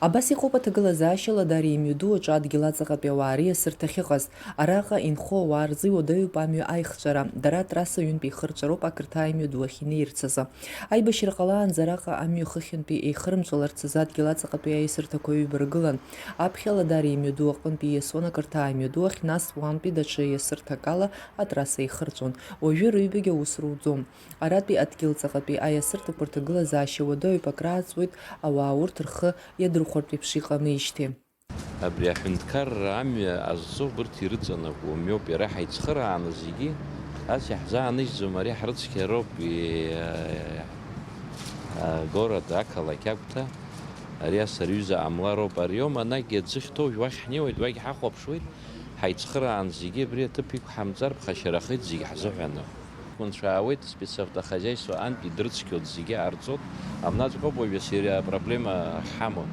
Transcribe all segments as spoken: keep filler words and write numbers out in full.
Абас иҟоуп аҭагылазаашьа Ладариа имҩаду аҿы адгьыл аҵаҟатәи ауаа риасырҭа ахьыҟаз. Араҟа инхо ауаа рзы иуадаҩуп амҩа аихҵәара. Дара атрасса ҩынтә еихырҵәароуп ақырҭаа имҩаду ахь инеирц азы. Аибашьра ҟалаанӡа араҟа амҩа хыхьынтәи еихырымҵәаларц азы адгьыл аҵаҟатәи аиасырҭақәа ҩба ргылан. Аԥхьа Ладариа имҩаду аҟынтәи ииасуан ақырҭаа имҩаду ахь, нас уантәи даҽа иасырҭак ала атрасса еихырҵәон. Уажәы рыҩбагьы аус руӡом. Аратәи адгьыл ҵаҟатәи аиасырҭақәа рҭагылазаашьа уадаҩуп, акрааҵуеит ауаа урҭ рхы иадырхәартә еиԥш иҟамижьҭеи. Абри аҳәынҭқарра амҩа азцо убырҭ ирыҵанакуа мҩоуп, иара ҳаицхырааны зегьы, ас иаҳзааныжьӡом, ари ҳрыцқьароуп, и-, а-, город, ақалақь Агәҭа, ари ас рҩыза ҟамлароуп, ари аума анагь аӡы ахьҭоу уажә уахь ҳнеиуеит, уагь ҳахәаԥшуеит, ҳаицхыраан зегьы абри аҭыԥ иқәҳамҵар ԥхашьарахеит зегь ҳзыҳәаны. Унцәаауеит, спецавтохозяйство антә идрыцқьоит, зегьы ҟарҵоит, абнаҵәҟьоуп уажәы ари апроблема ахьҳамоу.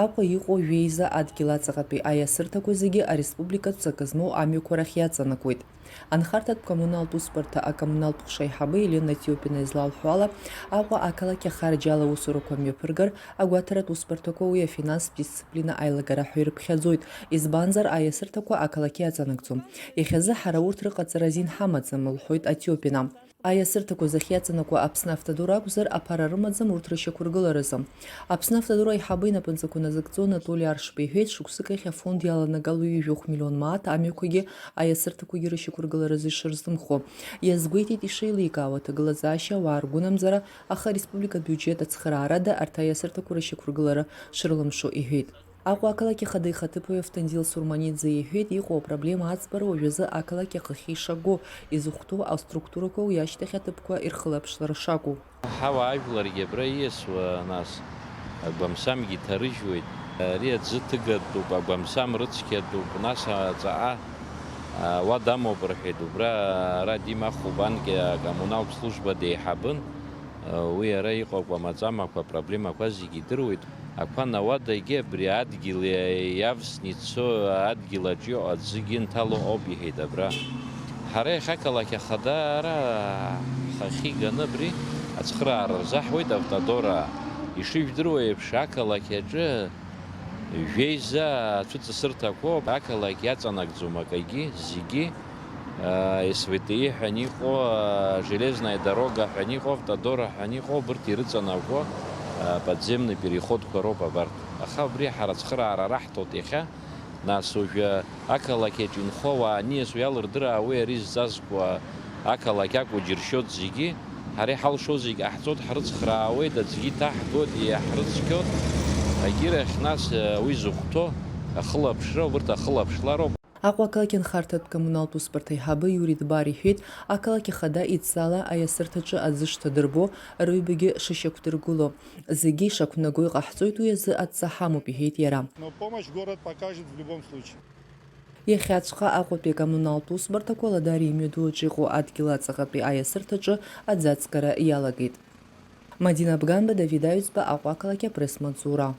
Аҟәа иҟоу жәеиза адгьыл аҵаҟатәи аиасырҭақәа зегьы ареспубликатә ҵакы змоу амҩақәа рахь иаҵанакуеит. Анхарҭатә коммуналтә усбарҭа акоммуналтә ҟәша аиҳабы Елена Тиопина излалҳәо ала, Аҟәа ақалақь ахарџьала аусурақәа мҩаԥыргар, агәаҭаратә усбарҭақәа уи афинанстә дисциплина аилагара ҳәа ирыԥхьаӡоит, избанзар, аиасырҭақәа ақалақь иаҵанакӡом. Иахьазы ҳара урҭ рыҟаҵара азин ҳамаӡам, лҳәоит Атиопина. Аиасырҭақәа захь иаҵанакуа Аԥсны автодор акәзар, аԥара рымаӡам урҭ рышьақәыргыларазы. Аԥсны автодор аиҳабы инапынҵақәа назыгӡо Анатоли Аршба иҳәеит, шықәсык ахь афонд иаланагало ҩажәи жәохә миллион мааҭ амҩақәагьы аиасырҭақәагьы рышьақәыргыларазы ишырзымхо. Иазгәеиҭеит ишеиликаауа аҭагылазаашьа ауаа ргәынамӡара, аха ареспубликатә биуџьет ацхыраарада арҭ аиасырҭақәа рышьақәыргылара шрылымшо иҳәеит. Аҟәа ақалақь ахада ихаҭыԥуаҩ Автандил Сурманиӡе иҳәеит, иҟоу апроблема аӡбара уажәазы ақалақь ахахьы ишаго, изыхәҭоу аструктурақәа уи ашьҭахь аҭыԥқәа ирхылаԥшлара шакәу. Ҳауаажәларгьы абра ииасуа, нас, агәамсамгьы иҭарыжьуеит. Ари аӡы ҭыгатәуп, агәамсам рыцқьатәуп, нас аҵаҟа, а, уа дамоуп рҳәеит, убра ара димахуп, анкьа акоммуналтә служба деиҳабын. Уи ара иҟоу акәамаҵамақәа, апроблемақәа зегьы идыруеит. Ақәа науадагьы абри адгьыл иавсны ицо адгьыл аҿы иҟоу аӡыгьы нҭало ауп, иҳәеит абра. Ҳара иахьа ақалақь ахада ара ҳхахьы иганы абри ацхыраара рзаҳуеит автодораа. Ишыжәдыруа еиԥш, ақалақь аҿы Жәеиза ацәыҵасырҭақәоуп, ақалақь иаҵанакӡом акагьы, зегьы, а, С В Т И ҳәа иҟоу, а, железная дорога ҳәа иҟоу, автодора ҳәа иҟоу, убырҭ ирыҵанакуа, а, подземный переходқәа роуп абарҭ. Аха убри ҳара ацхыраара раҳҭоит иахьа, нас уажәы ақалақь аҿы инхо ауаа аниасуа иалырдыраауеи ари зҵазкуа ақалақь акәу џьыршьоит зегьы, ҳара иҳалшо зегь ҟаҳҵоит, ҳрыцхраауеит, аӡәгьы иҭаҳгоит, иаҳрыцқьоит. Агьырахь, нас, уи зыхәҭоу ахылаԥшра, убырҭ ахылаԥшлароуп. Аҟәа ақалақь анхарҭатә коммуналтә усбарҭа аиҳабы Иури Дбар иҳәеит, ақалақь ахада идҵала аиасырҭаҿы аӡы шҭадырбо, рыҩбагьы шышьақәдыргыло, зегьы ишақәнаго иҟаҳҵоит, уи азы адҵа ҳамоуп, иҳәеит иара. Но помощь город покажет в любом случае. Иахьаҵәҟьа Аҟәатәи акоммуналтә усбарҭақәа Ладари имҩаду аҿы иҟоу адгьыл аҵаҟатәи аиасырҭаҿы аӡаҵкара иалагеит. Мадина Бганба, Давид Аҩӡба, Аҟәа ақалақь, апресс-маҵзура.